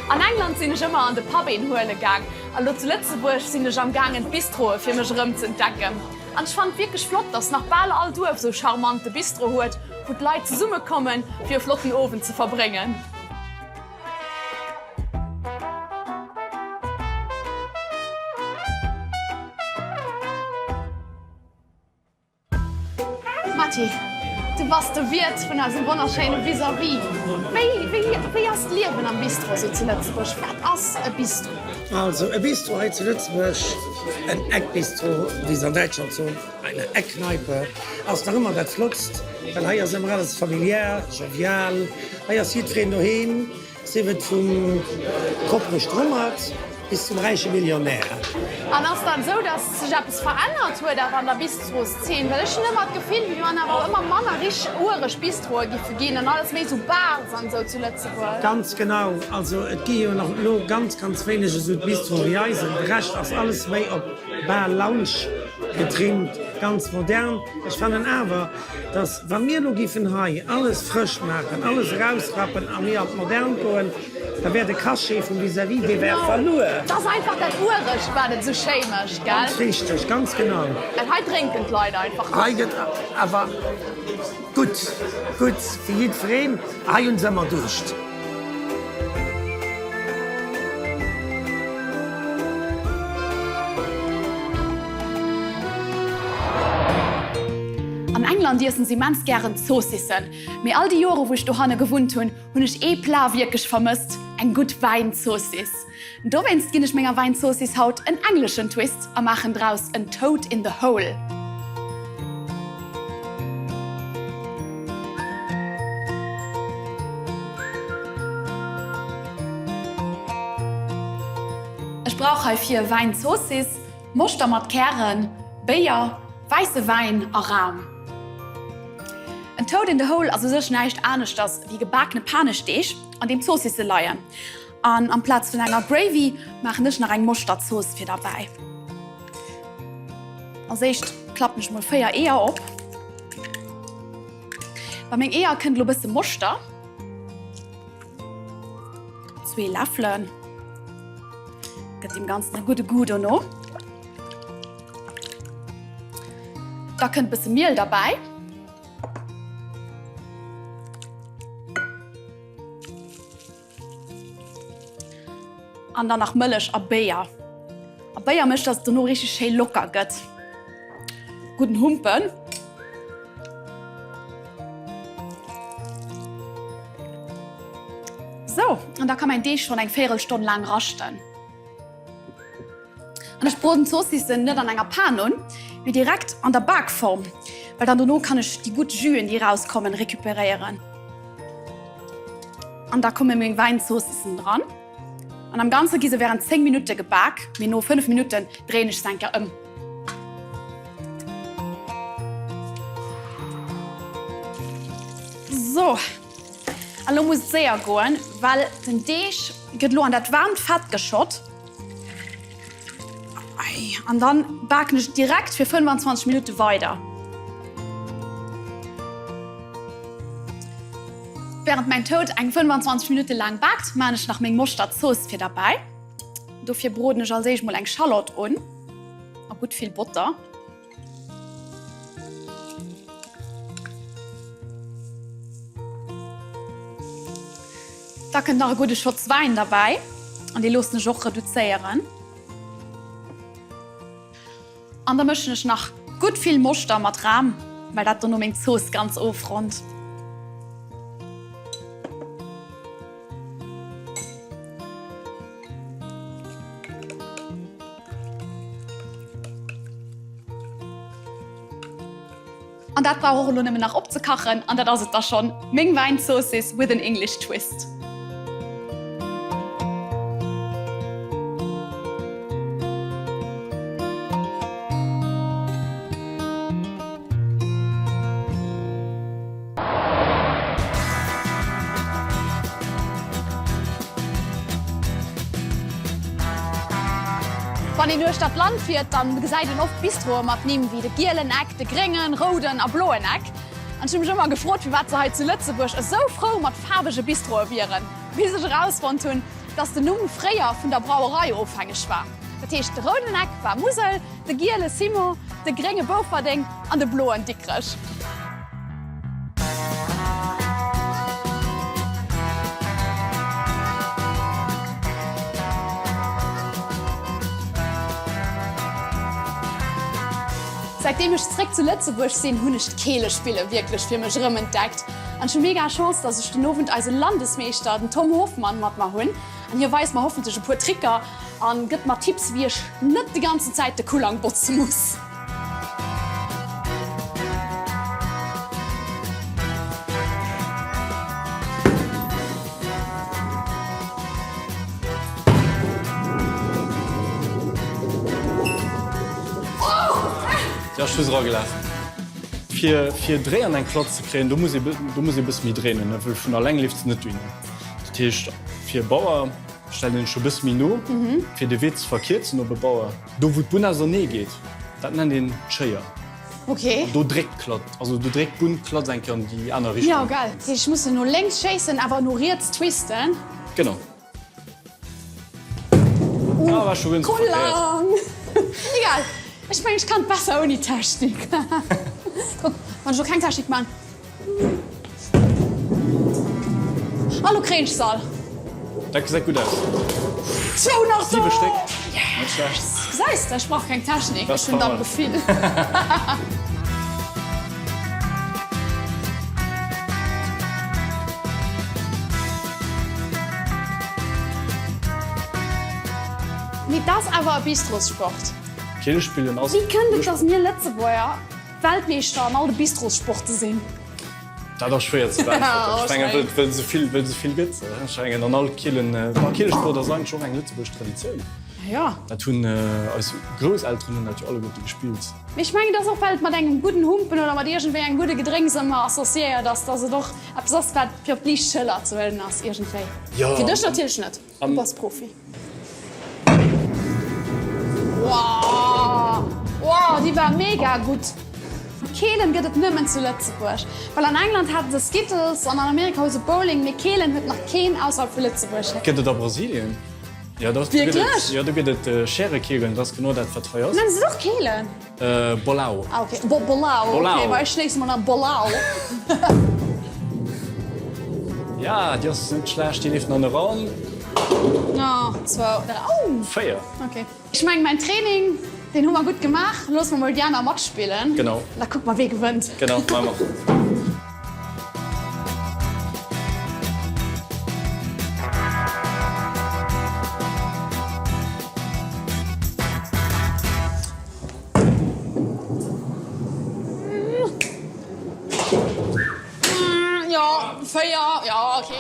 An England sinn ech ëmmer an de Pub een huele gaang, a lo zu Lëtzebuerg sinn ech am gaangen d'Bistroe fir mech erëm z'entdecken. An ech fannen et wierklech flott, dass nach bal all Duerf sou charmante Bistro huet, wou d'Leit zesumme kommen fir e flotten Owend ze verbréngen. Matti, du bass de Wiert vun eisem wonnerschéine Vis-à-vis. Wéi, wéi, wéi ass d'Liewen am Bistro sou zu Lëtzebuerg? Wat ass e Bistro? Also e Bistro hei zu Lëtzebuerg, en Eckbistro, wéi se an Däitschland soen, eine Eckkneipe, ass nach ëmmer dat Flottst, well hei ass ëmmer alles familiär, jovial, hei ass jiddwereen doheem. Sief et vum propere Strummert bis zum räiche Millionär. An ass dann esou, dass sech eppes verännert huet awer an der Bistroszeen? Well ech hunn ëmmer d'Gefill, wéi wann awer ëmmer manner richteg uereg Bistroe giffe ginn an alles méi esou Bars an esou zu Lëtzebuerg. Ganz genau. Also et gi jo nach elo ganz, ganz wéineg esou d'Bistroe wéi eisen. De Rescht ass alles méi op Bar, Lounge getrimmt, ganz modern. Ech fannen awer, dass wa mir elo géifen hei alles frësch maachen, alles erausrappen a mir an d'Modern goen, da wär de Cachet vum Vis-à-vis, dee wär verluer. Et ass einfach dat Ueregt, wat et esou schéi mécht, gell? Ganz richteg, ganz genau. Well hei drénken d'Leit einfach gutt. Hei gëtt awer gutt, gutt fir jiddwereen. Hei hunn se ëmmer Duuscht. An England iessen se immens gären Zoossissen. Mee all déi Jore wou ech dohanne gewunnt hunn, hunn ech ee Plat wierklech vermësst, eng gutt Wäinzoossiss. Dowéinst ginn ech menger Wäinzoossiss haut en engleschen Twist a maachen draus en Toad in the Hole. Ech brauch heifir Wäinzoossiss, Moschter mat Kären, Béier, wäisse Wäin a Ram. En Toad in the Hole ass u sech näischt aneschters wéi gebakene Paneschdeeg, an deem d'Zoossisse leien. An amplaz vun enger Gravy maachen ech nach eng Moschterzooss fir derbäi. Als éischt klappen ech mol 4 Eeër op. Bei meng Eeër kënnt elo bësse Moschter. Zwee Läffelen. Gëtt deem Ganzen e gudde Goût dono. Da kënnt bësse Miel derbäi. An dann nach Mëllech a Béier. A Béier mécht, dass et dono richteg schéi locker gëtt. Gudden Humpen. Sou, an da ka mäin Deeg schonn eng Véierelstonn laang raschten. An ech broden d'Zoossissen net an enger Pan un, mee direkt an der Bakform, well dann dono kann ech déi gutt Jüen, déi erauskommen, recuperéieren. An da komme meng Wäinzoossissen dran. An am Ganze gi se wärend 10 Minutte gebak, mee no 5 Minutten dréien ech se eng Kéier ëm. So, a lo muss et séier goen, well den Deeg gëtt lo an dat waarmt Fett geschott. An dann baken ech direkt fir 25 Minutte weider. Während mäin Toad eng 25 Minutte laang baakt, maan ech nach meng Moschtertzooss fir derbäi. Dofir brooden ech als éischt mol eng Schallott un a gutt vill Botter. Da kënnt nach e gudde Schotz Wäin derbäi an dee loossen ech och reduzéieren. An da mëschen ech nach gutt vill Moschter mat Ram, well dat dono meng Zooss ganz ofronnt. An dat brauch och elo nëmmen nach opzekachen an dat ass et da schonn, meng Wäinzoossiss with an English twist. Wann een uechter d'Land fiert, dann gesäit een oft Bistroe mat Nimm wéi de Gielen Eck, de Gréngen, Rouden a Bloen Eck. An ech hu mech ëmmer gefrot, firwat se hei zu Lëtzebuerg esou frou mat faarwege Bistroe wieren, bis ech erausfonnt hunn, dass den Numm fréier vun der Brauerei ofhängeg war. Dat heescht, de rouden Eck war Musel, de giele Simon, de grénge Bouferdeng an de bloen Dikrech. Säitdeem ech zréck zu Lëtzebuerg sinn, hunn ech d'Keelespille wierklech fir mech erëmentdeckt. An ech hu mega Chance, dass ech den Owend eise Landesmeeschter, den Tom Hoffmann, mat mer hunn. An hie weist mer hoffentlech e puer Tricker an gëtt mer Tipps, wéi ech net déi ganzen Zäit de Kullang botze muss. Jo, ech hu se eragelaf. Fir fir Dréi an eng Klatz ze kréien, do muss ee do muss ee bësse méi dréinen, well vun alleng leeft se net dohinner. Dat heescht, fir e Bauer stellt een sech e bësse méi no, fir de Wee ze verkierzen op e Bauer. Do wou d'Bunn ausernee geet, dat nennt een d'Schéier. Okay. An do dréckt d'Klatt, also do dréckt d'Bunn d'Klatz eng Kéier an déi aner Richtung. Jo, gell. Dat heescht, ech muss se no lénks schéissen, awer no riets twisten. Genau. Uh, ah, war schon ganz Kullang! Egal, ech mengen, ech kann et besser ouni Technik. Kuck, wann ech lo keng Technik man. A lo kréien ech se all. Dat gesäit gutt aus. Zwou nach do! Siwe Stéck, net schlecht. Gesäis de, ech brauch keng Technik, ech hunn et am Gefill. Mee dat ass awer e Bistrossport. Keelespillen ass. Wéi kënnt et, datt mir Lëtzebuerger Weltmeeschter an all de Bistrossporte sinn? Dat ass schwéier ze beäntwerten. Ech mengen, wëll et esou vill, wëll et esou vill gëtt. Ech mengen, an all Keelen, ma Keelesport ass eigentlech och eng lëtzebuergesch Traditioun. Jo. Dat hunn eis Grousselteren hunn dat jo alleguerte gespillt. Mee ech mengen, et ass och, well et mat engem gudden Humpen oder mat iergendwéi engem gudde Gedrénks ëmmer associéiert ass, dass et och eppes ass, wat fir op d'liicht Schëller ze huelen ass iergendwéi. Jo. Fir dech natierlech net, du bass Profi. Wow, wow, déi war mega gutt. Keelen gëtt et nëmmen zu Lëtzebuerg, well an England hate se Skittles an an Amerika hu se Bowling, mee Keelen huet nach keen ausserhalb vu Lëtzebuerg. Gëtt et a Brasilien? Ja, do gëtt et, jo, do gëtt et Schärekeelen, dat ass genau dat, wat hei ass. Nennen se et och Keelen? Bolao. Ah, okay. Bo Bolao, okay, ma ech schléisse mol nach Bolao. Ja, déi ass net schlecht, déi leeft nach eran. Oh, zwou, dräi, oh! Véier. Okay. Ech mengen, mäin Training, deen hu mer gutt gemaach. Loosse mer mol déi aner matspillen. Genau. Da kucke mer, wee gewënnt. Genau, maache mer. Jo, 4, jo, ok.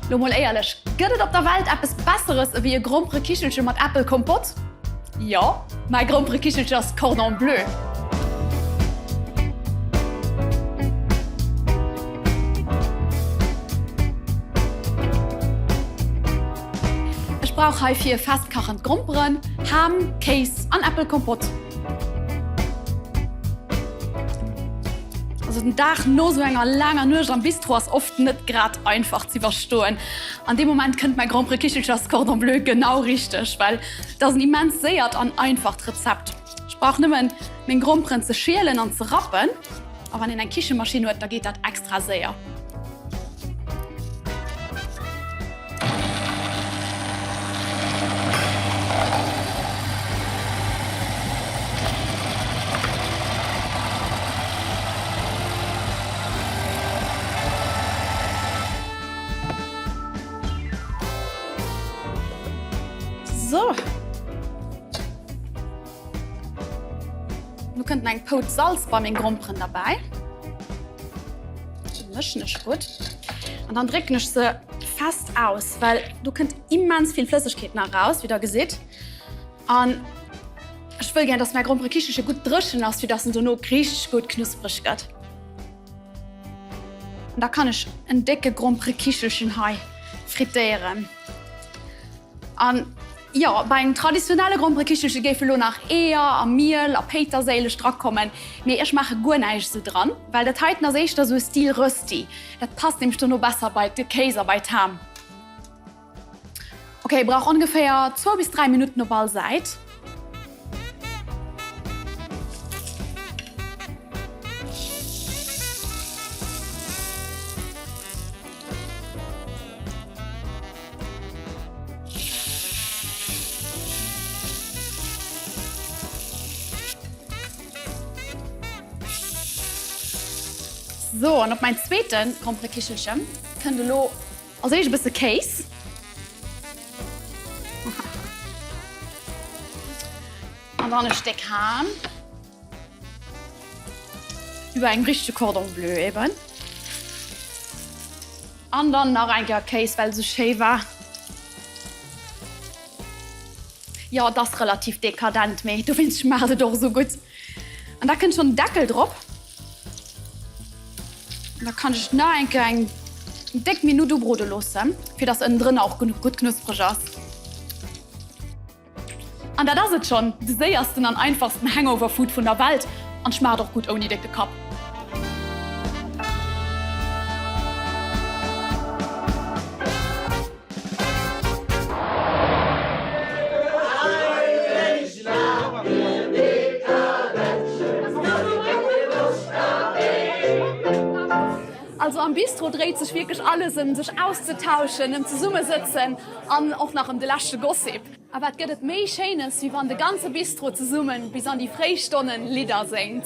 Lo mol éierlech, gëtt et op der Welt eppes Besseres ewéi e Gromperekichelche mat Äppelkompott? Jo, mäi Gromperekichelche ass Cordon Bleu. Ech brauch heifir festkachend Gromperen, Ham, Kéis an Äppelkompott. Also den Dag no sou enger laanger Nuecht am Bistro ass oft net grad einfach z'iwwerstoen. An deem Moment kënnt mäi Gromperekichelchers Cordon Bleu genau richteg, well et ass en immens séiert an einfacht Rezept. Ech brauch nëmmen meng Gromperen ze schielen an ze rappen a wann een eng Kichemaschinn huet, da geet dat extra séier. So. Lo kënnt eng Pouz Salz bei meng Gromperen derbäi. Mëschen ech gutt. An dann drécken ech se fest aus, well do kënnt immens vill Flëssegkeet nach raus, wéi der gesitt. An ech wëll gär, dass mäi Gromperekichelche gutt dréchen ass, fir dass en dono richteg gutt knuspreg gëtt. An da kann ech en décke Gromperekichelchen hei frittéieren. An jo, bei engem traditionelle Gromperekichelche géife lo nach Eeër a Miel a Péiterséileg drakommen, mee ech maache guer näischt esou dran, well dat heiten ass éischter esou Stil Rösti. Dat passt nämlech dono besser bei de Kéis a bei d'Ham. Ok, brauch ongeféier zwou bis 3 Minutten op all Säit. So, an op mäin zweete Gromperekichelchen kënnt elo als éischt e bësse Kéis. An dann e Stéck Ham. Iwwer engem richtege Cordon bleu eben. An dann nach eng Kéier Kéis, well et esou schéi war. Jo, et ass relativ dekadent, mee dowéinst schmaacht et och esou gutt. An da kënnt schonn den Deckel drop. An da kann ech et nach eng Kéier eng déck Minutt ubrode loossen, fir dass ënnendrënner och gutt knuspreg ass. An dat ass et schonn, de séiersten an einfachsten Hangover Food vun der Welt an schmaacht och gutt ouni décke Kapp. Also am Bistro dréit sech wierklech alles ëm sech auszetauschen, ëm zesummesëtzen an och nach ëm de leschte Gossip. A wat gëtt et méi Schéines, wéi wann de ganze Bistro zesummen bis an déi fréi Stonnen Lidder séngt?